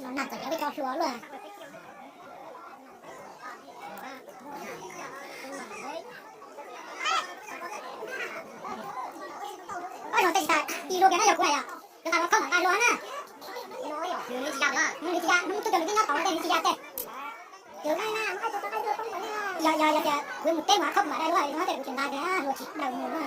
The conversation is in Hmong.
Los nag txawm yuav cov hlua luaj. Ob zaug tej tsis tas, ib zaug tias no yog kuv hais yom, lawv nqa los khob mam nqa hlua na. Nws tsis ya, hnub tuaj cov nws twb nyob tod tej nws tsis ya tej. Yog, yog, yog tias kuv mus teb mas khob mam nqa hlua, no tej kuv tsis nqa tias hlua tsis daws mus na.